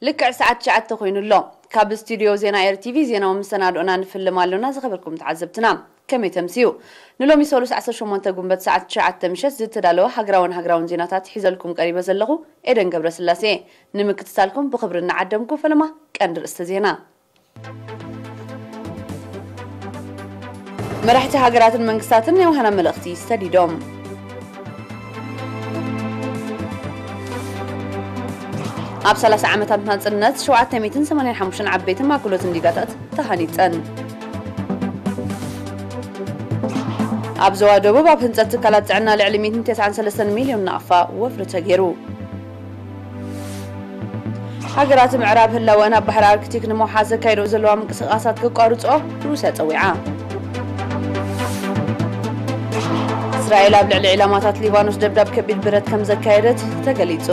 ልክዕ ሰዓት ትሽዓተ ኮይኑ ኣሎ። ካብ ስቱድዮ ዜና ኤር ቲቪ ዜናዊ መሰናድኦና ንፍልም ኣሎና። ዝኸበርኩም ተዓዘብትና፣ ከመይ ተምስዩ? ንሎሚ ሰሉስ ዓሰርተ ሸሞንተ ጉንበት ሰዓት ትሽዓተ ምሸት ዝተዳለወ ሃገራውን ሃገራውን ዜናታት ሒዘልኩም ቀሪበ ዘለኹ ኤደን ገብረስላሴ። ንምክትታልኩም ብኽብሪ እናዓደምኩ፣ ፈለማ ቀንዲ ርእስተ ዜና። መራሕቲ ሃገራትን መንግስታትን ናይ ዮሃና መልእኽቲ ሰዲዶም። ኣብ ሰላሳ ዓመታት ናጽነት ሸውዓተ ሚእትን ሰማንያን ሓሙሽተን ዓበይትን ማእከሎትን ዲጋታት ተሃኒጸን። ኣብ ዞባ ደቡብ ኣብ ህንጸት ትካላት ጥዕና ልዕሊ ሚእትን ተስዓን ሰለስተን ሚልዮን ናቕፋ ወፍሪ ተገይሩ። ሃገራት ምዕራብ ህላወ ናብ ባሕሪ ኣርክቲክ ንምውሓዝ ዘካይዶ ዘለዋ ምንቅስቓሳት ከቋርጾ ሩስያ ጸዊዓ። እስራኤል ኣብ ልዕሊ ዒላማታት ሊባኖስ ደብዳብ ከቢድ ብረት ከም ዘካየደት ተገሊጹ።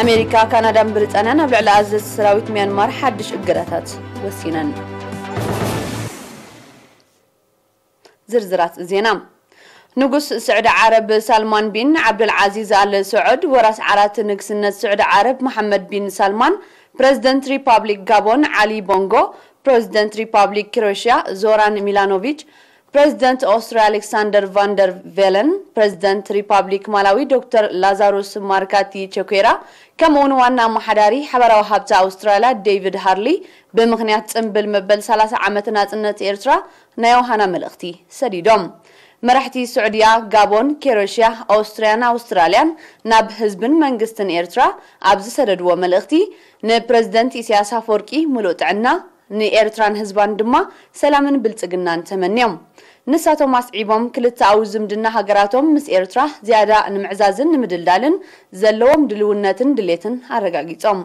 ኣሜሪካ፣ ካናዳን ብሪጣንያን ኣብ ልዕሊ ኣዘዝቲ ሰራዊት ሚያንማር ሓድሽ እገዳታት ወሲነን። ዝርዝራት ዜና። ንጉስ ስዑዲ ዓረብ ሳልማን ቢን ዓብደልዓዚዝ ኣል ስዑድ፣ ወራስ ዓራት ንግስነት ስዑዲ ዓረብ መሓመድ ቢን ሳልማን፣ ፕረዚደንት ሪፓብሊክ ጋቦን ዓሊ ቦንጎ፣ ፕረዚደንት ሪፓብሊክ ክሮኤሽያ ዞራን ሚላኖቪች፣ ፕረዚደንት ኦስትርያ ኣሌክሳንደር ቫንደር ቬለን፣ ፕረዚደንት ሪፓብሊክ ማላዊ ዶክተር ላዛሩስ ማርካቲ ቸኩራ፣ ከምኡውን ዋና ኣመሓዳሪ ሓባራዊ ሃብቲ ኣውስትራልያ ዴቪድ ሃርሊ ብምኽንያት ጽምብል መበል ሰላሳ ዓመት ናጽነት ኤርትራ ናይ ዮሃና መልእኽቲ ሰዲዶም። መራሕቲ ስዑድያ፣ ጋቦን፣ ኬሮሽያ፣ ኣውስትርያን ኣውስትራልያን ናብ ህዝብን መንግስትን ኤርትራ ኣብ ዝሰደድዎ መልእኽቲ፣ ንፕረዚደንት ኢሳያስ ኣፈወርቂ ምሉእ ጥዕና፣ ንኤርትራን ህዝባን ድማ ሰላምን ብልጽግናን ተመንዮም። ንሳቶም ኣስዒቦም፣ ክልተኣዊ ዝምድና ሃገራቶም ምስ ኤርትራ ዝያዳ ንምዕዛዝን ንምድልዳልን ዘለዎም ድልውነትን ድሌትን ኣረጋጊጾም።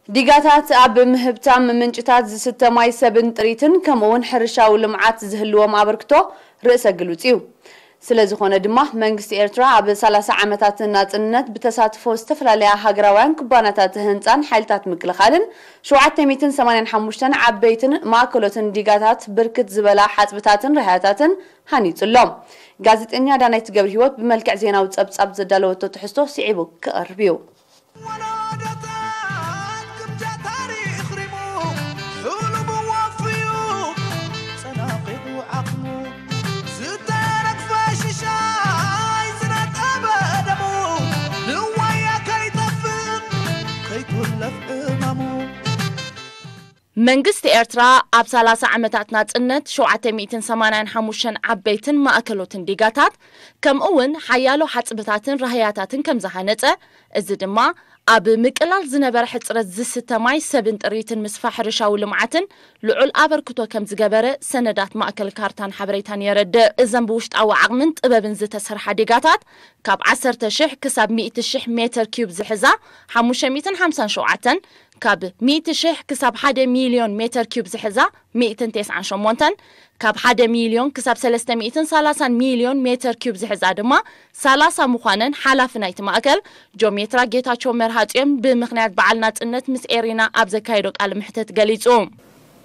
ዲጋታት ኣብ ምህብታም ምንጭታት ዝስተ ማይ፣ ሰብን ጥሪትን፣ ከምኡውን ሕርሻዊ ልምዓት ዝህልዎም ኣበርክቶ ርእሰ ግሉጽ እዩ። ስለ ዝኾነ ድማ፣ መንግስቲ ኤርትራ ኣብ ሰላሳ ዓመታት ናጽነት ብተሳትፎ ዝተፈላለያ ሃገራውያን ኩባንያታት ህንጻን ሓይልታት ምክልኻልን ሸውዓተ ሚእትን ሰማንያን ሓሙሽተን ዓበይትን ማእከሎትን ዲጋታት፣ ብርክት ዝበላ ሓጽብታትን ራህያታትን ሃኒጹ ኣሎ። ጋዜጠኛ ዳናይት ገብረሂወት ብመልክዕ ዜናዊ ጸብጻብ ዘዳለወቶ ትሕዝቶ ስዒቡ ክቐርብ እዩ። ወለዶታት ክብጃ ታሪኽ ሪሙ፣ ሕሉሙ ወፍዩ፣ ጸናቒቑ ዓቕሙ፣ ዝተነግፈ ሽሻይ ዝነጠበ ደሙ፣ ንዋያ ከይጠፍእ ከይኩለፍ ዕማሙ። መንግስቲ ኤርትራ ኣብ ሰላሳ ዓመታት ናጽነት ሸውዓተ ሚእትን ሰማንያን ሓሙሽተን ዓበይትን ማእከሎትን ዲጋታት፣ ከምኡ'ውን ሓያሎ ሓጽብታትን ራህያታትን ከም ዝሃነጸ፣ እዚ ድማ ኣብ ምቅላል ዝነበረ ሕጽረት ዝስተ ማይ፣ ሰብን ጥሪትን ምስፋሕ ሕርሻዊ ልምዓትን ልዑል ኣበርክቶ ከም ዝገበረ ሰነዳት ማእከል ካርታን ሓበሬታን የረድእ። እዘን ብውሽጣዊ ዓቕምን ጥበብን ዝተሰርሓ ዲጋታት፣ ካብ ዓሰርተ ሽሕ ክሳብ ሚእቲ ሽሕ ሜተር ኪዩብ ዝሕዛ ሓሙሽተ ሚእትን ሓምሳን ሸውዓተን፣ ካብ ሚእቲ ሽሕ ክሳብ ሓደ ሚልዮን ሜተር ኪዩብ ዝሕዛ ሚእትን ተስዓን ሸሞንተን፣ ካብ ሓደ ሚልዮን ክሳብ ሰለስተ ሚእትን ሰላሳን ሚልዮን ሜተር ኪዩብ ዝሕዛ ድማ ሰላሳ ምዃነን ሓላፊ ናይቲ ማእከል ጆሜትራ ጌታቸው መርሃጽዮን ብምኽንያት በዓል ናጽነት ምስ ኤሪና ኣብ ዘካየዶ ቃለ መሕተት ገሊጹ።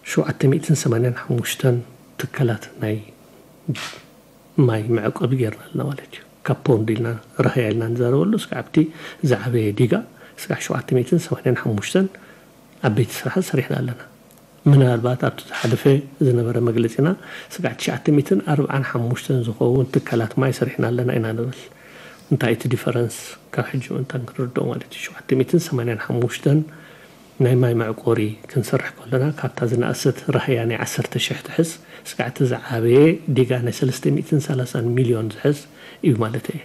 ሸውዓተ ሚእትን ሰማንያን ሓሙሽተን ትካላት ናይ ማይ መዕቆቢ ጌርና ኣለና ማለት እዩ። ካብ ፖንድ ኢልና ራህያ ኢልና ንዛረበሉ፣ እስካዕ ኣብቲ ዝዓበየ ዲጋ እስካዕ ሸውዓተ ሚእትን ሰማንያን ሓሙሽተን ዓበይቲ ስራሓት ሰሪሕና ኣለና። ምናልባት ኣብቲ ዝሓለፈ ዝነበረ መግለጺና ስጋዕ ትሽዓተ ሚእትን ኣርብዓን ሓሙሽተን ዝኸውን ትካላት ማይ ሰሪሕና ኣለና ኢና ንብል። እንታይ እቲ ዲፈረንስ ካብ ሕጂ ምእንታን ክንርድኦ ማለት እዩ። ሸውዓተ ሚእትን ሰማንያን ሓሙሽተን ናይ ማይ መዕቆሪ ክንሰርሕ ከለና፣ ካብታ ዝነኣሰት ራህያ ናይ ዓሰርተ ሽሕ ትሕዝ ስጋዕ እቲ ዝዓበየ ዲጋ ናይ ሰለስተ ሚእትን ሰላሳን ሚልዮን ዝሕዝ እዩ ማለት እየ።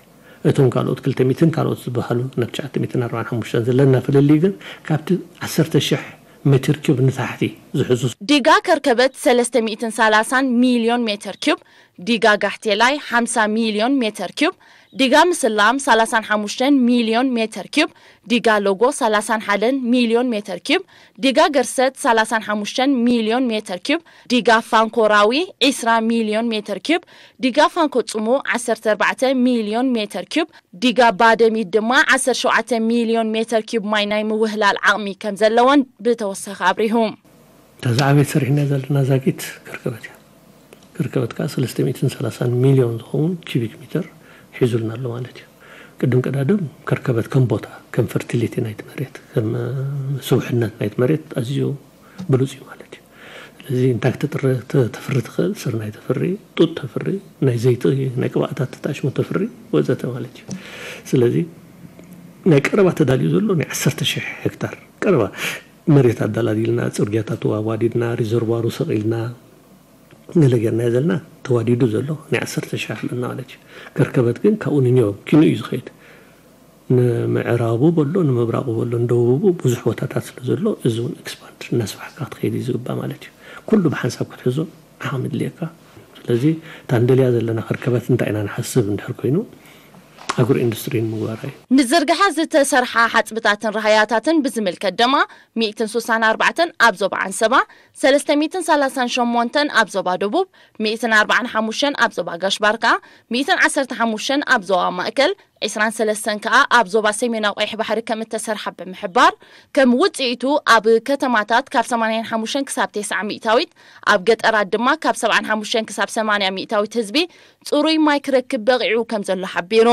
እቶም ካልኦት ክልተ ሚእትን ካልኦት ዝበሃሉ ናብ ትሽዓተ ሚእትን ኣርባዓን ሓሙሽተን ዘለና ፍልልይ ግን ካብቲ ዓሰርተ ሽሕ ሜትር ኪዩብ ንታሕቲ ዝሕዙ። ዲጋ ከርከበት ሰለስተ ሚእትን ሰላሳን ሚልዮን ሜተር ኪዩብ፣ ዲጋ ጋሕቴላይ ሓምሳ ሚልዮን ሜተር ኪዩብ፣ ዲጋ ምስላም ሰላሳን ሓሙሽተን ሚልዮን ሜተር ኪዩብ፣ ዲጋ ሎጎ ሰላሳን ሓደን ሚልዮን ሜተር ኪዩብ፣ ዲጋ ገርሰት ሰላሳን ሓሙሽተን ሚልዮን ሜተር ኪዩብ፣ ዲጋ ፋንኮ ራዊ ዒስራ ሚልዮን ሜተር ኪዩብ፣ ዲጋ ፋንኮ ጽሙ ዓሰርተ ኣርባዕተ ሚልዮን ሜተር ኪዩብ፣ ዲጋ ባደሚት ድማ ዓሰርተ ሸውዓተ ሚልዮን ሜተር ኪዩብ ማይ ናይ ምውህላል ዓቕሚ ከም ዘለወን ብተወሳኺ ኣብሪሁ። እታ ዝዓበየት ሰሪሕና ዘለና ዛጊት ከርከበት እያ። ከርከበት ከዓ ሰለስተ ሚእትን ሰላሳን ሚልዮን ዝኸውን ኪቢክ ሚተር ሒዙልና ኣሎ ማለት እዩ። ቅድም ቀዳድም ከርከበት ከም ቦታ፣ ከም ፈርቲሊቲ ናይቲ መሬት፣ ከም ስቡሕነት ናይቲ መሬት ኣዝዩ ብሉፅ እዩ ማለት እዩ። ስለዚ እንታይ ክተጥሪ ተፍሪ ትኽእል? ስርናይ ተፍሪ፣ ጡጥ ተፍሪ፣ ናይ ዘይቲ፣ ናይ ቅብኣታት ተጣሽሙ ተፍሪ ወዘተ ማለት እዩ። ስለዚ ናይ ቀረባ ተዳልዩ ዘሎ ናይ ዓሰርተ ሽሕ ሄክታር ቀረባ መሬት ኣዳላዲልና፣ ፅርግያታት ኣዋዲድና፣ ሪዘርቫሩ ሰቒልና፣ ገለ ጌርና ዘለና ተዋዲዱ ዘሎ ናይ ዓሰርተ ሽሕ ኣለና ማለት እዩ። ከርከበት ግን ካብኡ ንንዮ ኪኑ እዩ ዝኸይድ። ንምዕራቡ በሎ፣ ንምብራቑ በሎ፣ ንደቡቡ ብዙሕ ቦታታት ስለ ዘሎ፣ እዚ እውን ኤክስፓንድ እናስፋሕካ ክትኸይድ እዩ ዝግባእ ማለት እዩ። ኩሉ ብሓንሳብ ክትሕዞ ዓቕሚ ድልየካ። ስለዚ እታ ንደልያ ዘለና ከርከበት እንታይ ኢና ንሓስብ እንድሕር ኮይኑ፣ ኣግሮ ኢንዱስትሪ ንምግባር እዩ። ንዝርግሐ ዝተሰርሓ ሓፅብታትን ራህያታትን ብዝምልከት ድማ ሚእትን ሱሳን ኣርባዕተን ኣብ ዞባ ዓንሰባ፣ ሰለስተ ሚእትን ሰላሳን ሸሞንተን ኣብ ዞባ ደቡብ፣ ሚእትን ኣርባዓን ሓሙሽተን ኣብ ዞባ ጋሽ ባርካ፣ ሚእትን ዓሰርተ ሓሙሽተን ኣብ ዞባ ማእከል፣ ዕስራን ሰለስተን ከኣ ኣብ ዞባ ሰሜናዊ ቀይሕ ባሕሪ ከም እተሰርሓ ብምሕባር፣ ከም ውጽኢቱ ኣብ ከተማታት ካብ ሰማንያን ሓሙሽተን ክሳብ ተስዓ ሚእታዊት፣ ኣብ ገጠራት ድማ ካብ ሰብዓን ሓሙሽተን ክሳብ ሰማንያ ሚእታዊት ህዝቢ ጽሩይ ማይ ክረክብ በቒዑ ከም ዘሎ ሓቢሩ።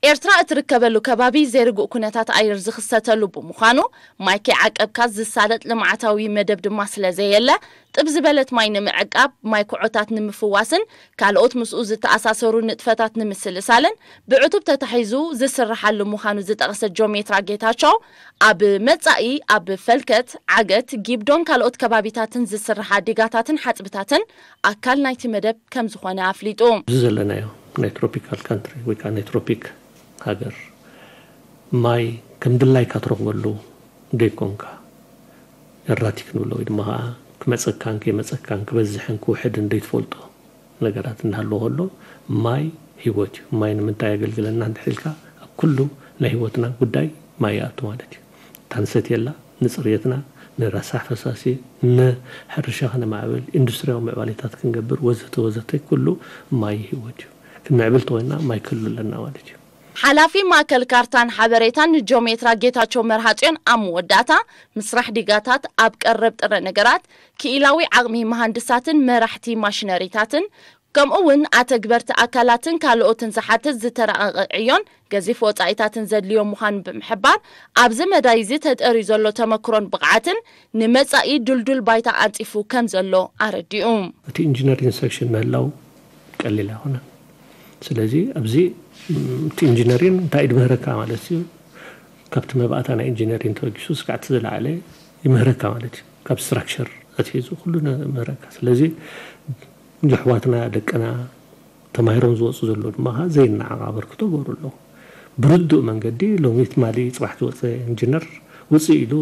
ኤርትራ እትርከበሉ ከባቢ ዘይርጉእ ኩነታት ኣየር ዝኽሰተሉ ብምዃኑ፣ ማይ ከይዓቀብካ ዝሳለጥ ልምዓታዊ መደብ ድማ ስለ ዘየለ፣ ጥብ ዝበለት ማይ ንምዕቃብ፣ ማይ ኩዖታት ንምፍዋስን ካልኦት ምስኡ ዝተኣሳሰሩ ንጥፈታት ንምስልሳልን ብዕቱብ ተታሒዙ ዝስርሓሉ ምዃኑ ዝጠቐሰ ጆሜትራ ጌታቸው፣ ኣብ መጻኢ ኣብ ፈልከት፣ ዓገት፣ ጊብዶን ካልኦት ከባቢታትን ዝስርሓ ዲጋታትን ሓጽብታትን ኣካል ናይቲ መደብ ከም ዝኾነ ኣፍሊጡ። እዚ ዘለናዮ ናይ ትሮፒካል ካንትሪ ወይ ከዓ ናይ ትሮፒክ ሃገር ማይ ከም ድላይካ ትረኽበሉ ደይኮንካ ኤራቲክ ንብሎ ወይ ድማ ከዓ ክመፀካን ከይመፀካን ክበዝሕን ክውሕድን ደይትፈልጦ ነገራት እናሃለዎ ከሎ ማይ ህይወት እዩ። ማይ ንምንታይ የገልግለና እንድሕር ኢልካ ኣብ ኩሉ ናይ ህይወትና ጉዳይ ማይ ይኣቱ ማለት እዩ። እታ ንሰትየላ፣ ንፅርየትና፣ ንረሳሕ ፈሳሲ፣ ንሕርሻ ክነማዕብል፣ ኢንዱስትሪያዊ ምዕባሌታት ክንገብር ወዘተ ወዘተ ኩሉ ማይ ህይወት እዩ። ክንምዕብል ተኮይና ማይ ክህሉ ኣለና ማለት እዩ። ሓላፊ ማእከል ካርታን ሓበሬታን ጆሜትራ ጌታቸው መርሃጽዮን ኣብ መወዳእታ፣ ምስራሕ ዲጋታት ኣብ ቀረብ ጥረ ነገራት፣ ክኢላዊ ዓቕሚ መሃንድሳትን መራሕቲ ማሽነሪታትን፣ ከምኡ እውን ኣተግበርቲ ኣካላትን ካልኦትን ዝሓትት ዝተራቐቐ ዕዮን ገዚፍ ወጻኢታትን ዘድልዮ ምዃኑ ብምሕባር፣ ኣብዚ መዳይ እዚ ተጠርዩ ዘሎ ተመክሮን ብቕዓትን ንመጻኢ ድልዱል ባይታ ኣንጺፉ ከም ዘሎ ኣረዲኡ። እቲ ኢንጂነሪንግ ሰክሽን ምህላው ቀሊል ኣይኮነን። ስለዚ ኣብዚ እቲ ኢንጂነሪን እንታይ ድምህረካ ማለት እዩ? ካብቲ መባእታ ናይ ኢንጂነሪን ተበጊሱ ስጋዕቲ ዝለዓለ ይምህረካ ማለት እዩ። ካብ ስትራክቸር ኣትሒዙ ኩሉ ምህረካ። ስለዚ ኣሕዋትና ደቅና ተማሂሮም ዝወፁ ዘለዉ ድማ ከዓ ዘይነዓቕ ኣበርክቶ ገብሩ ኣለዉ። ብርዱእ መንገዲ ሎሚ ትማሊ ፅባሕ ዝወፀ ኢንጂነር ውፅእ ኢሉ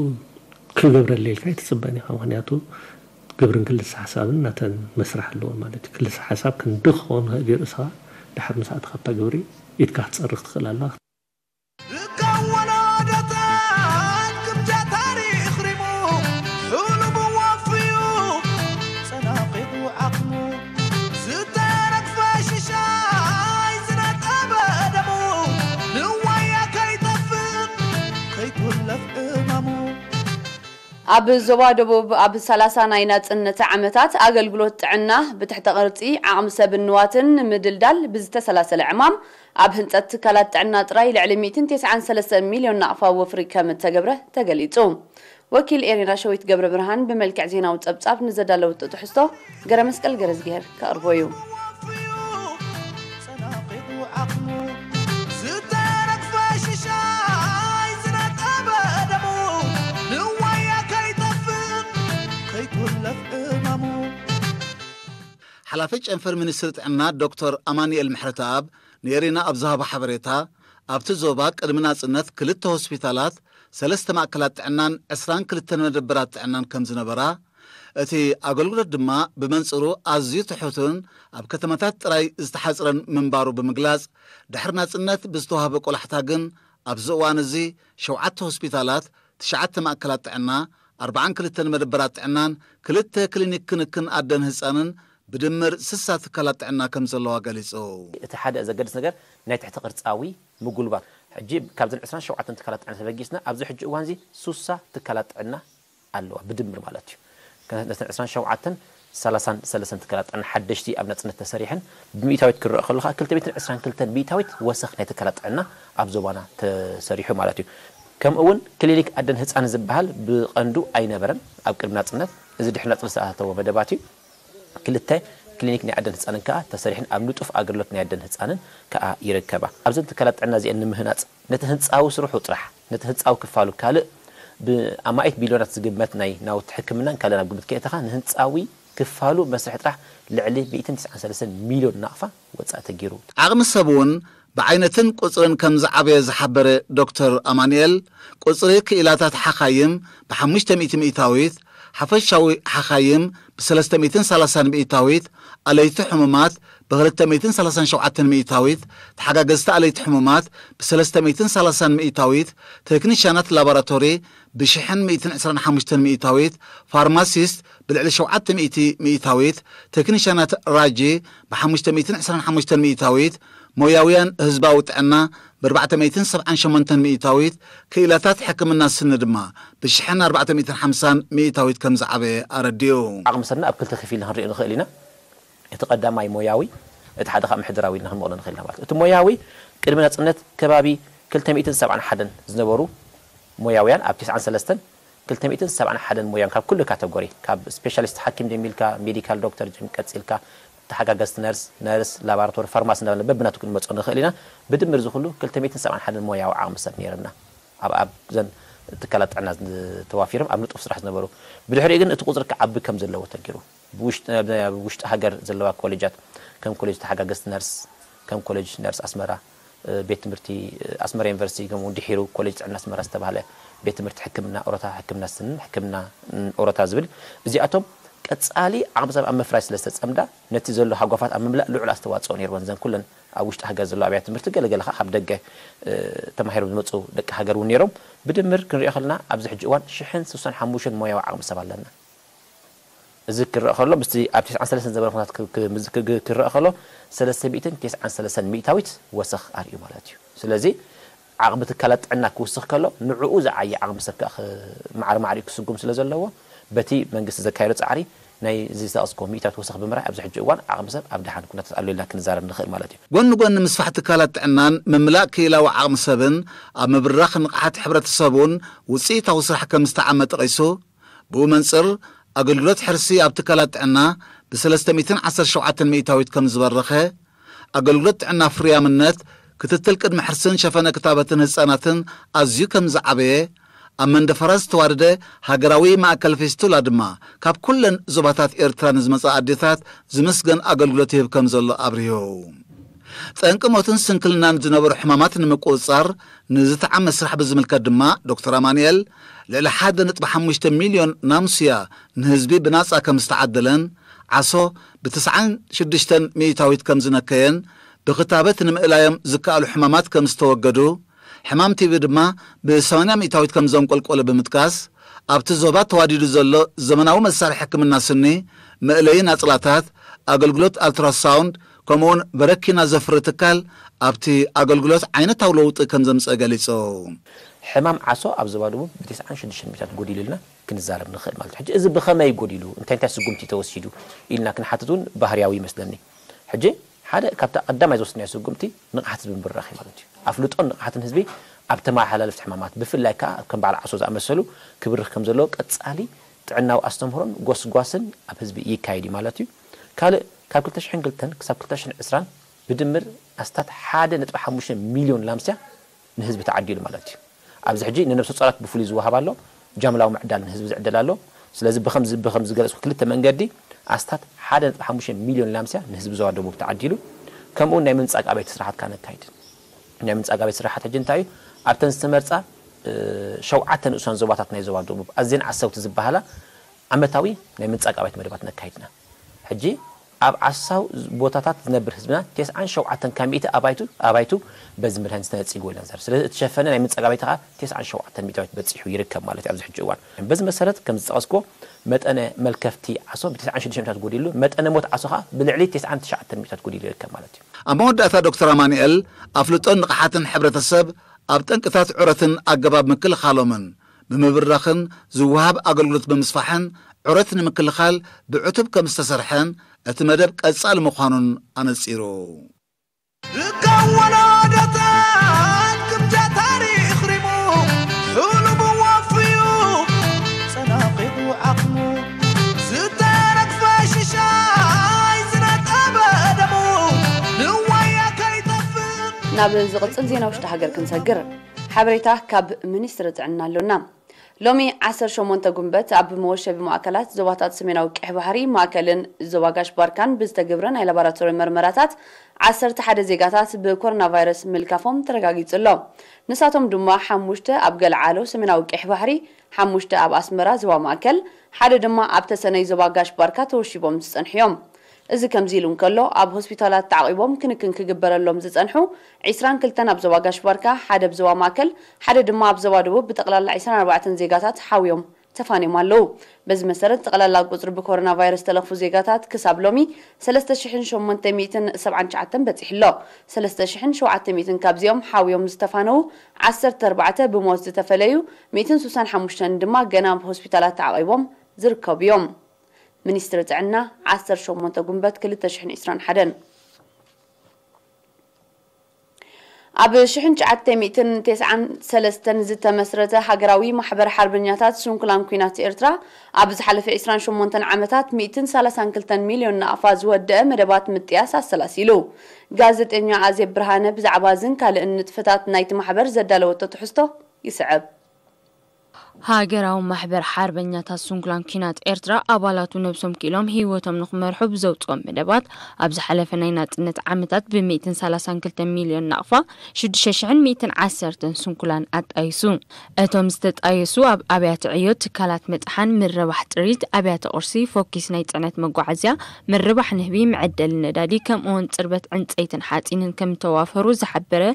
ክገብረለይ ኢልካ ኣይትፅበን ኢኻ። ምክንያቱ ግብርን ክልሰ ሓሳብን ናተን መስርሕ ኣለወን ማለት እዩ። ክልሰ ሓሳብ ክንዲ ክኸውን ይኽእል እዩ ርእስኻ ድሓር ምስ ኣእተኻ ኣብታ ግብሪ ኢድካ ክትፀርግ ትኽእል ኣላ። ርካብ ወለዶታት ግምጃ ታሪኽ ሪሙ ሕሉሙ ወፍዩ ጸናቒቑ ዓቕሙ ዝተረግፈ ሽሻይ ዝነጠበ ደሙ ንዋያ ከይጠፍእ ከይኩለፍ ዕማሙ። ኣብ ዞባ ደቡብ ኣብ ሰላሳ ናይ ናጽነት ዓመታት ኣገልግሎት ጥዕና ብትሕተ ቅርጺ ዓቕሚ ሰብን ንዋትን ንምድልዳል ብዝተሰላሰለ ዕማም ኣብ ህንጸት ትካላት ጥዕና ጥራይ ልዕሊ ሚእትን ተስዓን ሰለስተን ሚልዮን ናቕፋ ወፍሪ ከም እተገብረ ተገሊጹ። ወኪል ኤሪና ሸዊት ገብረ ብርሃን ብመልክዕ ዜናዊ ጸብጻብ ንዘዳለወቶ ትሕዝቶ ገረመስቀል ገረዝግሄር ከቕርቦ እዩ። ዝተረግፈ ሽሻይ ዝነጠበ ደሙ ንዋያ ከይጠፍእ ከይኩለፍ ዕማሙ። ሓላፊ ጨንፈር ሚኒስትሪ ጥዕና ዶክተር ኣማኑኤል ምሕረተኣብ ንኤሪና ኣብ ዝሃቦ ሓበሬታ፣ ኣብቲ ዞባ ቅድሚ ናጽነት ክልተ ሆስፒታላት፣ ሰለስተ ማእከላት ጥዕናን ዕስራን ክልተን መደበራት ጥዕናን ከም ዝነበራ፣ እቲ ኣገልግሎት ድማ ብመንጽሩ ኣዝዩ ትሑትን ኣብ ከተማታት ጥራይ ዝተሓጽረን ምንባሩ ብምግላጽ፣ ድሕሪ ናጽነት ብዝተዋህበ ቆላሕታ ግን ኣብዚ እዋን እዚ ሸውዓተ ሆስፒታላት፣ ትሽዓተ ማእከላት ጥዕና፣ ኣርብዓን ክልተን መደበራት ጥዕናን ክልተ ክሊኒክ ክንክን ኣደን ህጻንን ብድምር ስሳ ትካላት ጥዕና ከም ዘለዋ ገሊጹ። እቲ ሓደ ዘገድስ ነገር ናይ ትሕቲ ቅርጻዊ ምጉልባት፣ ሕጂ ካብዘን ዕስራን ሸውዓተን ትካላት ጥዕና ተበጊስና ኣብዚ ሕጂ እዋን እዚ ሱሳ ትካላት ጥዕና ኣለዋ ብድምር ማለት እዩ። ነተን ዕስራን ሸውዓተን ሰላሳን ሰለስተን ትካላት ጥዕና ሓደሽቲ ኣብ ናጽነት ተሰሪሐን፣ ብሚእታዊት ክረአ ከሎ ከዓ ክልተ ሚእትን ዕስራን ክልተን ሚእታዊት ወሰኽ ናይ ትካላት ጥዕና ኣብ ዞባና ተሰሪሑ ማለት እዩ። ከምኡ እውን ክሊኒክ ኣደን ህፃን ዝበሃል ብቐንዱ ኣይነበረን ኣብ ቅድሚ ናጽነት። እዚ ድሕሪ ናጽነት ዝተኣታተወ መደባት እዩ። ክልተ ክሊኒክ ናይ ኣደን ህፃንን ከዓ ተሰሪሕን ኣብ ንጡፍ ኣገልግሎት ናይ ኣደን ህፃንን ከዓ ይርከባ። ኣብዘን ትካላት ጥዕና እዚአን ንምህናፅ ነቲ ህንፃዊ ስርሑ ጥራሕ፣ ነቲ ህንፃዊ ክፋሉ ካልእ ብኣማኢት ቢልዮናት ዝግመት ናይ ናውቲ ሕክምናን ካልእን ኣብ ግምት ከየእተኻ፣ ንህንፃዊ ክፋሉ መስርሒ ጥራሕ ልዕሊ ሚእትን ትስዓን ሰለስተን ሚልዮን ናቕፋ ወፃኢ ተገይሩ። ዓቕሚ ሰብ እውን ብዓይነትን ቁጽርን ከም ዝዓበየ ዝሓበረ ዶክተር ኣማኑኤል፣ ቁጽሪ ክኢላታት ሓኻይም ብ ሓሙሽተ ሚእቲ ሚእታዊት፣ ሓፈሻዊ ሓኻይም ብ ሰለስተ ሚእትን ሰላሳን ሚእታዊት፣ ኣለይቲ ሕሙማት ብ ክልተ ሚእትን ሰላሳን ሸውዓተን ሚእታዊት፣ ተሓጋገዝቲ ኣለይቲ ሕሙማት ብ ሰለስተ ሚእትን ሰላሳን ሚእታዊት፣ ቴክኒሻናት ላቦራቶሪ ብ ሽሕን ሚእትን ዕስራን ሓሙሽተን ሚእታዊት፣ ፋርማሲስት ብልዕሊ ሸውዓተ ሚእቲ ሚእታዊት፣ ቴክኒሻናት ራጂ ብ ሓሙሽተ ሚእትን ዕስራን ሓሙሽተን ሚእታዊት፣ ሞያውያን ህዝባዊ ጥዕና ብ ኣርባዕተ ሚእትን ሰብዓን ሸሞንተን ሚእታዊት፣ ክኢላታት ሕክምና ስኒ ድማ ብ ሽሕን ኣርባዕተ ሚእትን ሓምሳን ሚእታዊት ከም ዝዓበየ ኣረዲኡ። ዓቕሚ ሰብና ኣብ ክልተ ከፊልና ክንሪኦ ንኽእል ኢና። እቲ ቀዳማይ ሞያዊ፣ እቲ ሓደ ከዓ ምሕደራዊ ኢልና ክንመቕሎ ንኽእል ኢና ማለት እዩ። እቲ ሞያዊ ቅድሚ ናጽነት ከባቢ ክልተ ሚእትን ሰብዓን ሓደን ዝነበሩ ሞያውያን ኣብ ተስዓን ሰለስተን ክልተ ሚእትን ሰብዓን ሓደን ሞያን ካብ ኩሉ ካተጎሪ፣ ካብ ስፔሻሊስት ሓኪም ጀሚርካ፣ ሜዲካል ዶክተር ጀም-፣ ቀጺልካ፣ ተሓጋገዝቲ ነርስ፣ ነርስ፣ ላቦራቶሪ፣ ፋርማሲ እንዳበልና በብናቱ ክንመጾ ንኽእል ኢና። ብድምር እዚ ኩሉ ክልተ ሚእትን ሰብዓን ሓደን ሞያዊ ዓቕሚ ሰብ ነይርና። ኣብ፣ ኣብ ዘን ትካላት ጥዕና ተዋፊሮም ኣብ ንጡፍ ስራሕ ዝነበሩ። ብድሕሪኡ ግን እቲ ቁጽሪ ክዓቢ ከም ዘለዎ ተገይሩ። ብውሽጢ፣ ኣብ ውሽጢ ሃገር ዘለዋ ኮሌጃት ከም ኮሌጅ ተሓጋገዝቲ ነርስ፣ ከም ኮሌጅ ነርስ ኣስመራ፣ እ፣ ቤት ትምህርቲ፣ እ፣ ኣስመራ ዩኒቨርሲቲ፣ ከምኡ እውን ድሒሩ ኮሌጅ ጥዕና ኣስመራ ዝተባህለ ቤት ትምህርቲ ሕክምና ኦሮታ፣ ሕክምና ስንን ሕክምና፣ ን፣ ኦሮታ ዝብል፣ እዚኣቶም ቀጻሊ ዓቕሚ ሰብ ኣብ ምፍራይ ስለ ዝተጸምዳ፣ ነቲ ዘሎ ሃጓፋት ኣብ ምምላእ ልዑል ኣስተዋጽኦ ነይርወን። እዘን ኩለን ኣብ ውሽጢ ሃገር ዘለዋ ኣብያተ ትምህርቲ፣ ገለገለ ኸዓ ካብ ደገ፣ እ፣ ተማሂሮም ዝመጹ ደቂ ሃገር እውን ነይሮም። ብድምር ክንሪኦ ከለና፣ ኣብዚ ሕጂ እዋን ሽሕን ስሳን ሓሙሽተን ሞያዊ ዓቕሚ ሰብ ኣለና። እዚ ክረአ ከሎ፣ ምስቲ ኣብ ተስዓን ሰለስተን ዝነበረ ኩነታት ክ-፣ ክ-፣ ምስ-፣ ክ-፣ ክ-፣ ክረአ ከሎ፣ ሰለስተ ሚእትን ተስዓን ሰለስተን ሚእታዊት ወሰኽ ኣርእዩ ማለት እዩ። ስለዚ፣ ዓቕሚ ትካላት ጥዕና ክውስኽ ከሎ፣ ንዕኡ ዝዓየ ዓቕሚ ሰብ ከኣ ክ-፣ ማዕረ ማዕሪኡ ክስጉም ስለ ዘለዎ፣ በቲ መንግስቲ ዘካየዶ ጻዕሪ፣ ናይዚ ዝጠቐስኩዎ ሚእታዊት ወሰኽ ብምርኣይ፣ ኣብዚ ሕጂ እዋን ዓቕሚ ሰብ ኣብ ደሓን ኩነታት ኣሎ ኢልና ክንዛረብ ንኽእል ማለት እዩ። ጎኒ ጎኒ ምስፋሕ ትካላት ጥዕናን ምምላእ ክኢላዊ ዓቕሚ ሰብን፣ ኣብ ምብራኽ ንቕሓት ሕብረተሰብ እውን ውጽኢታዊ ስራሕ ከም ዝተዓመ ጠቒሱ፣ ብኡ መንጽር፣ ኣገልግሎት ሕርሲ ኣብ ትካላት ጥዕና ብ ሰለስተ ሚእትን ዓሰርተ ሸውዓተን ሚእታዊት ከም ዝበረኸ፣ ኣገልግሎት ጥዕና ፍርያምነት፣ ክትትል ቅድሚ ሕርስን ሸፈነ ክታበትን ህጻናትን ኣዝዩ ከም ዝዓበየ፣ ኣብ መንደፈራ ዝተዋደደ ሃገራዊ ማእከል ፌስቱላ ድማ ካብ ኩለን ዞባታት ኤርትራ ንዝመጻ ኣዴታት ዝምስገን ኣገልግሎት ይህብ ከም ዘሎ ኣብሪሁ። ጠንቂ ሞትን ስንክልናን ዝነበሩ ሕማማት ንምቁጽጻር ንዝተዓመ ስራሕ ብዝምልከት ድማ ዶክተር ኣማኑኤል፣ ልዕሊ ሓደ ነጥቢ ሓሙሽተ ሚልዮን ናምሱያ ንህዝቢ ብናጻ ከም ዝተዓደለን፣ ዓሶ ብ ተስዓን ሽዱሽተን ሚእታዊት ከም ዝነከየን፣ ብክታበት ንምእላዮም ዝከኣሉ ሕማማት ከም ዝተወገዱ፣ ሕማም ቲቢ ድማ ብ ሰማንያ ሚእታዊት ከም ዘንቆልቆለ ብምጥቃስ፣ ኣብቲ ዞባ ተዋዲዱ ዘሎ ዘመናዊ መሳርሒ ሕክምና ስኒ፣ መእለዪ ናጽላታት፣ ኣገልግሎት ኣልትራሳውንድ፣ ከምኡውን በረኪና ዘፍሪ ትካል ኣብቲ ኣገልግሎት ዓይነታዊ ለውጢ ከም ዘምጽአ ገሊጹ። ሕማም ዓሶ ኣብ ዞባ ደቡብ ብ ተስዓን ሽዱሽተን ሚእታዊት ጎዲሉ ኢልና ክንዛረብ ንኽእል ማለት እዩ። ሕጂ እዚ ብኸመይ ጎዲሉ፣ እንታይ እንታይ ስጉምቲ ተወሲዱ ኢልና ክንሓትት እውን ባህርያዊ ይመስለኒ። ሕጂ ሓደ ካብታ ቀዳማይ ዝወሰድናዮ ስጉምቲ ንቕሓት ህዝቢ ምብራኽ እዩ ማለት እዩ። ኣፍልጦን ንቕሓትን ህዝቢ ኣብ ተመሓላለፍቲ ሕማማት፣ ብፍላይ ከኣ ከም በዓል ዓሶ ዝኣመሰሉ ክብርኽ ከም ዘለዎ ቀጻሊ ጥዕናዊ ኣስተምህሮን ጎስጓስን ኣብ ህዝቢ ይካየድ እዩ ማለት እዩ። ካልእ፣ ካብ ክልተ ሽሕን ክልተን ክሳብ ክልተ ሽሕን ዕስራን ብድምር ኣስታት ሓደ ነጥቢ ሓሙሽተ ሚልዮን ላምስያ ንህዝቢ ተዓዲሉ ማለት እዩ። ኣብዚ ሕጂ ንነብሰ ጾራት ብፍሉይ ዝወሃብ ኣሎ፣ ጃምላዊ ምዕዳል ንህዝቢ ዝዕደል ኣሎ። ስለዚ ብኸምዚ፣ ብኸምዚ ዝገለጽኩ ክልተ መንገዲ ኣስታት ሓደ ነጥቢ ሓሙሽተ ሚልዮን ላምስያ ንህዝቢ ዞባ ደቡብ ተዓዲሉ። ከምኡ ናይ ምንጻግ ኣባይቲ ስራሓት ከኣ ነካይድ። ናይ ምንጻግ ኣባይቲ ስራሓት ሕጂ እንታይ እዩ? ኣብተን ዝተመርጻ፣ እ፣ ሸውዓተ ንኡሳን ዞባታት ናይ ዞባ ደቡብ ኣዝየን ዓሰውቲ ዝበሃላ ዓመታዊ ናይ ምንጻግ ኣባይቲ መደባት ነካይድና። ሕጂ ኣብ ዓሳው ቦታታት ዝነብር ህዝብና ተስዓን ሸውዓተን ካብ ሚእቲ ኣባይቱ፣ ኣባይቱ በዚ መድሃኒት ተነጺግዎ ኢልና ንዛረብ። ስለዚ እቲ ሸፈነ ናይ ምንጻግ ኣባይቲ ከኣ ተስዓን ሸውዓተን ሚእታዊት በጺሑ ይርከብ ማለት እዩ ኣብዚ ሕጂ እዋን። በዚ መሰረት ከም ዝጠቐስኩዎ መጠነ መልከፍቲ ዓሶ ብ ተስዓን ሽዱሽተ ሚእታዊት ጎዲሉ፣ መጠነ ሞት ዓሶ ከኣ ብልዕሊ ተስዓን ትሽዓተን ሚእታዊት ጎዲሉ ይርከብ ማለት እዩ። ኣብ መወዳእታ ዶክተር ኣማኑኤል ኣፍልጦን ንቕሓትን ሕብረተሰብ ኣብ ጠንቅታት ዑረትን ኣገባብ ምክልኻሎምን ብምብራኽን ዝወሃብ ኣገልግሎት ብምስፋሕን ዑረት ንምክልኻል ብዕቱብ ከም ዝተሰርሐን እቲ መደብ ቀጻሊ ምዃኑን ኣነጺሩ። እካወናደታት ግምጃ ታሪኽ ሪሙ፣ ሕሉሙ ወፍዩ፣ ጸናቒቑ ዓቕሙ፣ ዝተረግፈ ሽሻይ ዝነጠበ ደሙ፣ ንዋያ ከይጠፍእ። ናብ ዝቕጽል ዜና ውሽጢ ሃገር ክንሰግር፣ ሓበሬታ ካብ ሚኒስትሪ ጥዕና ኣሎና። ሎሚ ዓሰርተ ሸሞንተ ጉንበት ኣብ መወሸቢ ማእከላት ዞባታት ሰሜናዊ ቀይሕ ባሕሪ፣ ማእከልን ዞባ ጋሽ ባርካን ብዝተገብረ ናይ ላቦራቶሪ መርመራታት ዓሰርተ ሓደ ዜጋታት ብኮሮና ቫይረስ ምልካፎም ተረጋጊጹ ኣሎ። ንሳቶም ድማ ሓሙሽተ ኣብ ገልዓሎ ሰሜናዊ ቀይሕ ባሕሪ፣ ሓሙሽተ ኣብ ኣስመራ ዞባ ማእከል፣ ሓደ ድማ ኣብ ተሰነይ ዞባ ጋሽ ባርካ ተወሺቦም ዝጸንሑ እዮም። እዚ ከምዚ ኢሉ እንከሎ፣ ኣብ ሆስፒታላት ተዓቒቦም ክንክን ክግበረሎም ዝጸንሑ ዒስራን ክልተን ኣብ ዞባ ጋሽ ባርካ፣ ሓደ ኣብ ዞባ ማእከል፣ ሓደ ድማ ኣብ ዞባ ደቡብ ብጠቕላላ ዒስራን ኣርባዕተን ዜጋታት ሓውዮም ተፋንዮም ኣለዉ። በዚ መሰረት ጠቕላላ ቁጽሪ ብኮሮና ቫይረስ ዝተለኽፉ ዜጋታት ክሳብ ሎሚ ሰለስተ ሽሕን ሸሞንተ ሚእትን ሰብዓን ትሽዓተን በጺሑ ኣሎ። ሰለስተ ሽሕን ሸውዓተ ሚእትን ካብዚኦም ሓውዮም ዝተፋነዉ ዓሰርተ ኣርባዕተ ብሞት ዝተፈለዩ ሚእትን ስሳን ሓሙሽተን ድማ ገና ኣብ ሆስፒታላት ተዓቒቦም ዝርከቡ እዮም። ሚኒስትሪ ጥዕና ዓሰርተ ሸሞንተ ጉንበት ክልተ ሽሕን ዕስራን ሓደን። ኣብ ሽሕን ትሽዓተ ሚእትን ተስዓን ሰለስተን ዝተመስረተ ሃገራዊ ማሕበር ሓርበኛታት ስንኩላን ኲናት ኤርትራ ኣብ ዝሓለፈ ዕስራን ሸሞንተን ዓመታት ሚእትን ሰላሳን ክልተን ሚልዮን ናቕፋ ዝወደአ መደባት ምጥያስ ኣሰላሲሉ። ጋዜጠኛ ኣዜብ ብርሃነ ብዛዕባ እዝን ካልእን ንጥፈታት ናይቲ ማሕበር ዘዳለወቶ ትሕዝቶ ይስዕብ። ሃገራዊ ማሕበር ሓርበኛታት ስንኩላን ኲናት ኤርትራ ኣባላቱ ነብሶም ክኢሎም ህይወቶም ንኽመርሑ ብዘውፅኦም መደባት ኣብ ዝሓለፈ ናይ ናፅነት ዓመታት ብ ሚእትን ሰላሳን ክልተ ሚልዮን ናቕፋ ሽዱሽተ ሽሕን ሚእትን ዓሰርተን ስንኩላን ኣጣይሱ። እቶም ዝተጣየሱ ኣብ ኣብያተ ዕዮ፣ ትካላት መጥሓን፣ ምርባሕ ጥሪት፣ ኣብያተ ቁርሲ፣ ፎኪስ ናይ ፅዕነት መጓዓዝያ፣ ምርባሕ ንህቢ፣ መዐደሊ ነዳዲ ከምኡውን ፅርበት ዕንፀይትን ሓፂንን ከም ዝተዋፈሩ ዝሓበረ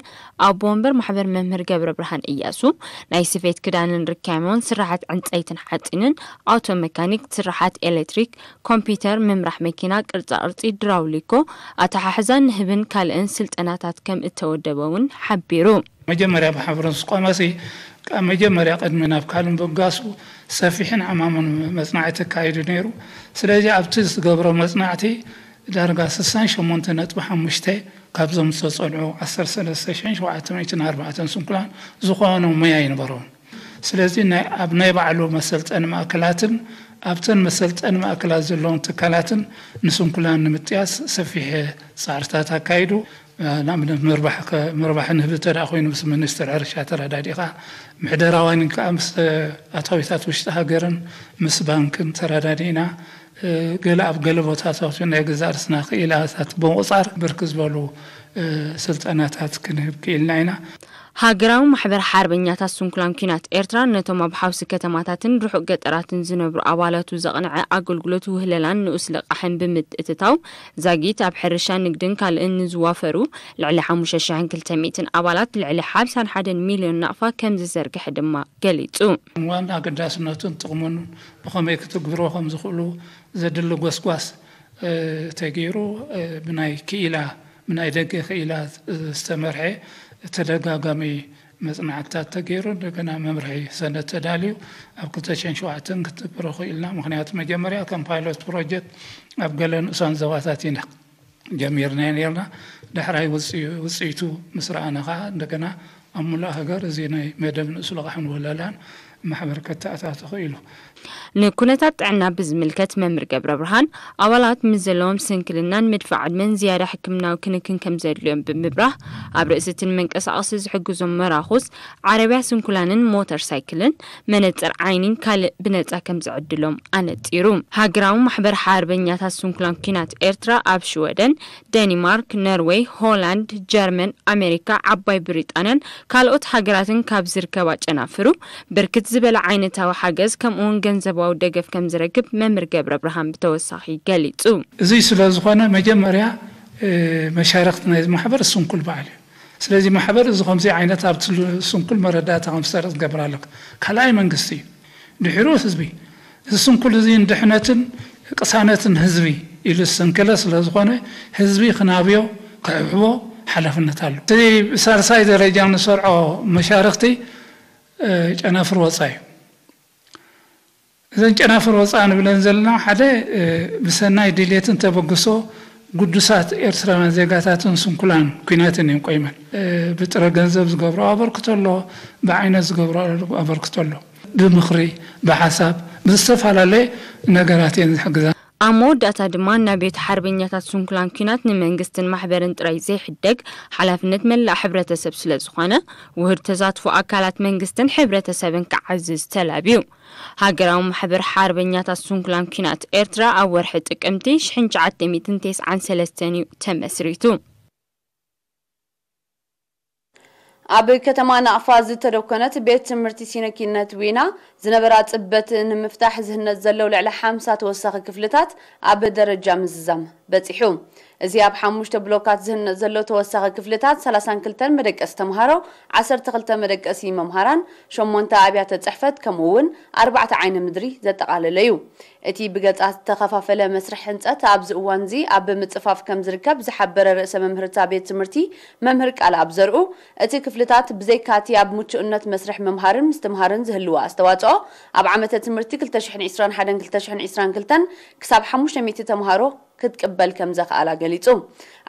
ኣቦ ወንበር ማሕበር መምህር ገብረ ብርሃን እያሱ፣ ናይ ስፌት ክዳንን ርካሞን፣ ስራሓት ዕንፀይትን ሓፂንን፣ ኣውቶ መካኒክ፣ ስራሓት ኤሌክትሪክ፣ ኮምፒውተር፣ ምምራሕ መኪና፣ ቅርፃ ቅርፂ፣ ድራውሊኮ፣ ኣተሓሕዛን ንህብን ካልእን ስልጠናታት ከም እተወደበ እውን ሓቢሩ። መጀመርያ ብሓብሮን ስቆመሲ ካብ መጀመርያ ቅድሚ ናብ ካልእ ምብጋሱ ሰፊሕን ዓማሙን መጽናዕቲ ኣካይዱ ነይሩ። ስለዚ ኣብቲ ዝገብሮ መጽናዕቲ ዳርጋ ስሳን ሸሞንተ ነጥቢ ሓሙሽተ ካብዞም ዝተጸንዑ ዓሰርተ ሰለስተ ሽሕን ሸውዓተ ሚእትን ኣርባዕተን ስንኩላን ዝኾኖ ሞያ ይነበሮም። ስለዚ ናይ ኣብ ናይ ባዕሉ መሰልጠኒ ማእከላትን ኣብተን መሰልጠኒ ማእከላት ዘለዎም ትካላትን ንስንኩላን ንምጥያስ ሰፊሕ ጻዕርታት ኣካይዱ። ንኣብነት ምርባሕ ከ- ምርባሕ ንህቢ እንተ ደኣ ኮይኑ ምስ ሚኒስትር ሕርሻ ተረዳዲእኻ፣ ምሕደራውያን ከኣ ምስ ኣታዊታት ውሽጢ ሃገርን ምስ ባንክን ተረዳዲእና፣ ገለ ኣብ ገለ ቦታታት ናይ ገዛእ ርእስና ክኢላታት ብምቑጻር ብርክት ዝበሉ ስልጠናታት ክንህብ ክኢልና ኢና። ሃገራዊ ማሕበር ሓርበኛታት ስንኩላን ኲናት ኤርትራ ነቶም ኣብ ሓውሲ ከተማታትን ርሑቕ ገጠራትን ዝነብሩ ኣባላቱ ዘቕንዐ ኣገልግሎት ውህለላን ንኡስ ልቓሕን ብምትእትታው ዛጊት ኣብ ሕርሻ፣ ንግድን ካልእን ንዝዋፈሩ ልዕሊ ሓሙሽተ ሽሕን ክልተ ሚእትን ኣባላት ልዕሊ ሓምሳን ሓደን ሚልዮን ናቕፋ ከም ዝዘርግሐ ድማ ገሊጹ። ዋና ኣገዳስነቱን ጥቕሙን ብኸመይ ክትግብሮ ከም ዝኽእሉ ዘድሊ ጎስጓስ ተገይሩ ብናይ ክኢላ ብናይ ደገ ክኢላ ዝተመርሐ ተደጋጋሚ መጽናዕትታት ተገይሩ እንደገና መምርሒ ሰነድ ተዳልዩ ኣብ ክልተ ሽሕን ሸውዓተን ክትግብሮ ክኢልና። ምኽንያቱ መጀመርያ ከም ፓይሎት ፕሮጀክት ኣብ ገለ ንኡሳን ዞባታት ኢና ጀሚርናዮ ነርና። ዳሕራይ ውጽ- ውጽኢቱ ምስ ረኣና ኸዓ እንደገና ኣብ ሙሉእ ሃገር እዚ ናይ መደብ ንኡስ ልቓሕን ወለላን ማሕበር ከተኣታቱ ክኢሉ። ንኩነታት ጥዕና ብዝምልከት መምህር ገብረብርሃን ኣባላት ምስ ዘለዎም ስንክልናን ምድፋእ ዕድመን ዝያዳ ሕክምናዊ ክንክን ከም ዘድልዮም ብምብራህ ኣብ ርእሲ እቲ ንመንቀሳቐሲ ዝሕግዞም መራኹስ ዓረብያ ስንኩላንን ሞተር ሳይክልን መነጽር ዓይኒን ካልእ ብነጻ ከም ዝዕድሎም ኣነጺሩ። ሃገራዊ ማሕበር ሓርበኛታት ስንኩላን ኲናት ኤርትራ ኣብ ሽወደን፣ ደኒማርክ፣ ነርወይ፣ ሆላንድ፣ ጀርመን፣ ኣሜሪካ፣ ዓባይ ብሪጣንያን ካልኦት ሃገራትን ካብ ዝርከባ ጨናፍሩ ብርክት ዝበለ ዓይነታዊ ሓገዝ ከምኡውን ገንዘባዊ ደገፍ ከም ዝረክብ መምህር ገብረ ብርሃን ብተወሳኺ ገሊጹ። እዚ ስለ ዝኾነ መጀመርያ መሻርክቲ ናይዚ ማሕበር ስንኩል በዓል እዩ። ስለዚ ማሕበር እዚ ከምዚ ዓይነት ኣብቲ ስንኩል መረዳእታ ከም ዝሰርፅ ክገብር ኣለካ። ካልኣይ መንግስቲ እዩ። ድሕሩ ህዝቢ። እዚ ስንኩል እዚ ንድሕነትን ቅሳነትን ህዝቢ ኢሉ ዝሰንከለ ስለ ዝኾነ ህዝቢ ክናብዮ ክሕብሕቦ ሓላፍነት ኣሎ። እቲ ሳልሳይ ደረጃ ንሰርዖ መሻርክቲ ጨናፍር ወፃ እዩ። እዘን ጨናፍር ወፃእ ንብለን ዘለና ሓደ ብሰናይ ድሌትን ተበግሶ ግዱሳት ኤርትራውያን ዜጋታትን ስንኩላን ኩናትን እየን ቆይመን። ብጥረ ገንዘብ ዝገብሮ ኣበርክቶ ኣሎ፣ ብዓይነት ዝገብሮ ኣበርክቶ ኣሎ፣ ብምኽሪ፣ ብሓሳብ፣ ብዝተፈላለየ ነገራት እየን ዝሕግዛ። ኣብ መወዳእታ ድማ ናብ ቤት ሓርበኛታት ስንኩላን ኲናት ንመንግስትን ማሕበርን ጥራይ ዘይሕደግ ሓላፍነት መላእ ሕብረተሰብ ስለ ዝኾነ ውህድ ተሳትፎ ኣካላት መንግስትን ሕብረተሰብን ክዓዝዝ ተላብዩ። ሃገራዊ ማሕበር ሓርበኛታት ስንኩላን ኲናት ኤርትራ ኣብ ወርሒ ጥቅምቲ ሽሕን ትሽዓተ ሚእትን ተስዓን ሰለስተን እዩ ተመስሪቱ። ኣብ ከተማ ናቕፋ ዝተደኮነት ቤት ትምህርቲ ሲነኪነት ዊና ዝነበራ ጽበት ንምፍታሕ ዝህነጽ ዘሎ ልዕሊ ሓምሳ ተወሳኺ ክፍልታት ኣብ ደረጃ ምዝዛም በጺሑ። እዚ ኣብ ሓሙሽተ ብሎካት ዝህነጽ ዘሎ ተወሳኺ ክፍልታት ሰላሳን ክልተን መደቀሲ ተምሃሮ፣ ዓሰርተ ክልተ መደቀሲ መምሃራን፣ ሸሞንተ ኣብያተ ጽሕፈት ከምኡ እውን ኣርባዕተ ዓይኒ ምድሪ ዘጠቓለለ እዩ። እቲ ብገጻት ዝተኸፋፈለ መስርሕ ህንጸት ኣብዚ እዋንዚ ኣብ ምጽፋፍ ከም ዝርከብ ዝሓበረ ርእሰ መምህርታ ቤት ትምህርቲ መምህር ቃልኣብ ዘርኡ፣ እቲ ክፍልታት ብዘይካቲ ኣብ ምቹእነት መስርሕ ምምሃርን ምስትምሃርን ዝህልዎ ኣስተዋጽኦ ኣብ ዓመተ ትምህርቲ ክልተ ሽሕን ዕስራን ሓደን ክልተ ሽሕን ዕስራን ክልተን ክሳብ ሓሙሽተ ሚእቲ ተምሃሮ ክትቅበል ከም ዘኽኣላ ገሊጹ።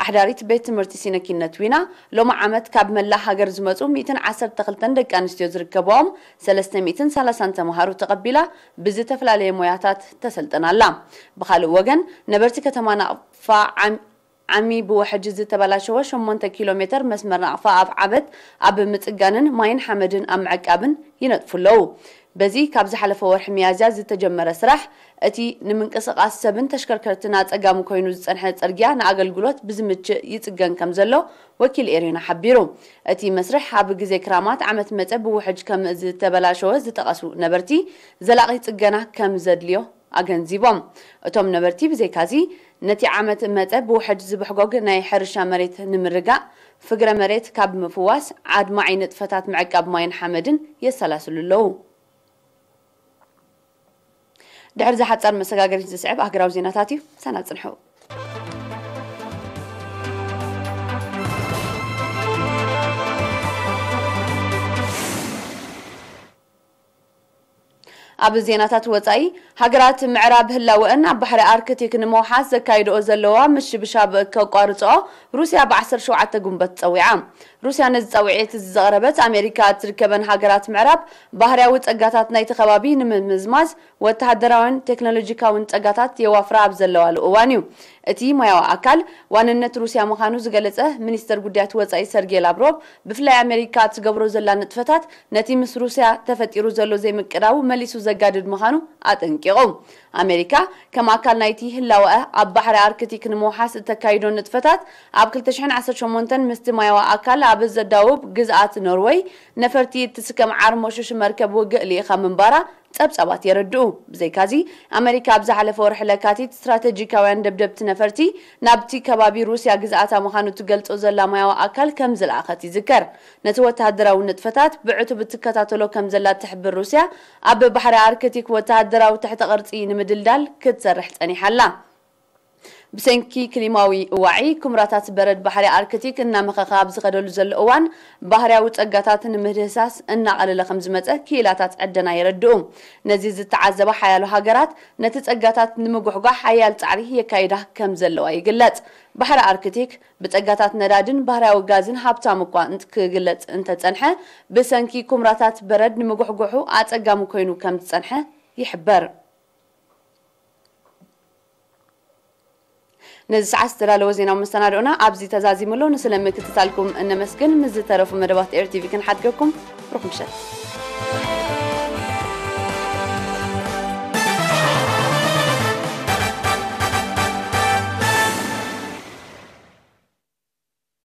ኣሕዳሪት ቤት ትምህርቲ ሲነኪነት ዊና ሎሚ ዓመት ካብ መላእ ሃገር ዝመጹ ሚእትን ዓሰርተ ክልተን ደቂ ኣንስትዮ ዝርከብኦም ሰለስተ ሚእትን ሰላሳን ተምሃሮ ተቐቢላ ብዝተፈላለየ ሞያታት ተሰልጥና ኣላ። ብኻልእ ወገን ነበርቲ ከተማ ናቕፋ ዓም ዓሚ ብውሕጅ ዝተበላሸወ ሸሞንተ ኪሎ ሜተር መስመር ናቕፋ ኣብ ዓበት ኣብ ምጽጋንን ማይን ሓመድን ኣብ ምዕቃብን ይነጥፉ ኣለዉ። በዚ ካብ ዝሓለፈ ወርሒ ሚያዝያ ዝተጀመረ ስራሕ እቲ ንምንቅስቓስ ሰብን ተሽከርከርትን ኣጸጋሚ ኮይኑ ዝጸንሐ ጽርግያ ንኣገልግሎት ብዝምችእ ይጽገን ከም ዘሎ ወኪል ኤሪና ሓቢሩ። እቲ መስርሕ ኣብ ግዜ ክራማት ዓመት መጸ ብውሕጅ ከም ዝተበላሸወ ዝጠቐሱ ነበርቲ ዘላቒ ጽገና ከም ዘድልዮ ኣገንዚቦም። እቶም ነበርቲ ብዘይካዚ ነቲ ዓመት መጸ ብውሕጅ ዝብሕጎግ ናይ ሕርሻ መሬት ንምርጋእ፣ ፍግረ መሬት ካብ ምፍዋስ፣ ኣድማዒ ንጥፈታት ምዕቃብ ማይን ሓመድን የሰላስሉ ኣለዉ። ድሕሪ ዝሓጻር መሰጋገሪት ዝስዕብ ኣህግራዊ ዜናታት እዩ። ሰና ጽንሑ። ኣብ ዜናታት ወጻኢ፣ ሃገራት ምዕራብ ህላወአን ኣብ ባሕሪ ኣርክቲክ ንምውሓስ ዘካይድኦ ዘለዋ ምሽብሻብ ከቋርጽኦ ሩስያ ብ ዓሰርተ ሸውዓተ ጉንበት ጸዊዓ። ሩስያ ነዚ ጻውዒት እዚ ዘቕረበት ኣሜሪካ ኣብ ትርከበን ሃገራት ምዕራብ ባህርያዊ ጸጋታት ናይቲ ከባቢ ንምምዝማዝ ወተሃደራውን ቴክኖሎጂካውን ጸጋታት የዋፍራ ኣብ ዘለዋሉ እዋን እዩ። እቲ ሞያዊ ኣካል ዋንነት ሩስያ ምዃኑ ዝገለጸ ሚኒስተር ጉዳያት ወጻኢ ሰርጌ ላቭሮቭ ብፍላይ ኣሜሪካ እትገብሮ ዘላ ንጥፈታት ነቲ ምስ ሩስያ ተፈጢሩ ዘሎ ዘይምቅዳው መሊሱ ዘጋድድ ምዃኑ ኣጠንቂቑ። ኣሜሪካ ከም ኣካል ናይቲ ህላወኣ ኣብ ባሕሪ ኣርክቲክ ንምውሓስ እተካይዶ ንጥፈታት ኣብ ክልተ ሽሕን ዓሰርተ ሸሞንተን ምስቲ ማያዊ ኣካል ኣብ ዘዳውብ ግዝኣት ኖርወይ ነፈርቲ እትስከም ዓርሞሹሽ መርከብ ውግእ ልኢኻ ምንባራ ጸብጻባት የረድኡ። ብዘይካዚ ኣመሪካ ኣብ ዝሓለፈ ወርሒ ለካቲት ስትራተጂካውያን ደብደብቲ ነፈርቲ ናብቲ ከባቢ ሩስያ ግዝኣታ ምዃኑ ትገልጾ ዘላ ማያዊ ኣካል ከም ዝለኣኸት ይዝከር። ነቲ ወተሃደራዊ ንጥፈታት ብዕቱብ እትከታተሎ ከም ዘላ ትሕብር ሩስያ ኣብ ባሕሪ ኣርክቲክ ወተሃደራዊ ትሕተ ቅርጺ ንምድልዳል ክትሰርሕ ጸኒሓ ኣላ። ብሰንኪ ክሊማዊ እዋዒ ኩምራታት በረድ ባሕሪ ኣርክቲክ እናመኸኸ ኣብ ዝኸደሉ ዘሎ እዋን ባህርያዊ ጸጋታት ንምህድህሳስ እናቐለለ ከም ዝመጸ ክኢላታት ዕደና የረድኡ። ነዚ ዝተዓዘባ ሓያሎ ሃገራት ነቲ ጸጋታት ንምጉሕጓሕ ሓያል ጻዕሪ የካይዳ ከም ዘለዋ ይግለጽ። ባሕሪ ኣርክቲክ ብጸጋታት ነዳድን ባህርያዊ ጋዝን ሃብታም እኳ ክግለጽ እንተጸንሐ ብሰንኪ ኩምራታት በረድ ንምጉሕጉሑ ኣጸጋሚ ኮይኑ ከም ዝጸንሐ ይሕበር። ነዚ ሰዓት ዝተዳለወ ዜናዊ መሰናድኦና ኣብዚ ተዛዚሙ ኣሎ። ንስለ ምክትታልኩም እነመስግን። ምስ ዝተረፉ መደባት ኤር ቲቪ ክንሓድገኩም። ሩኽ ምሸት።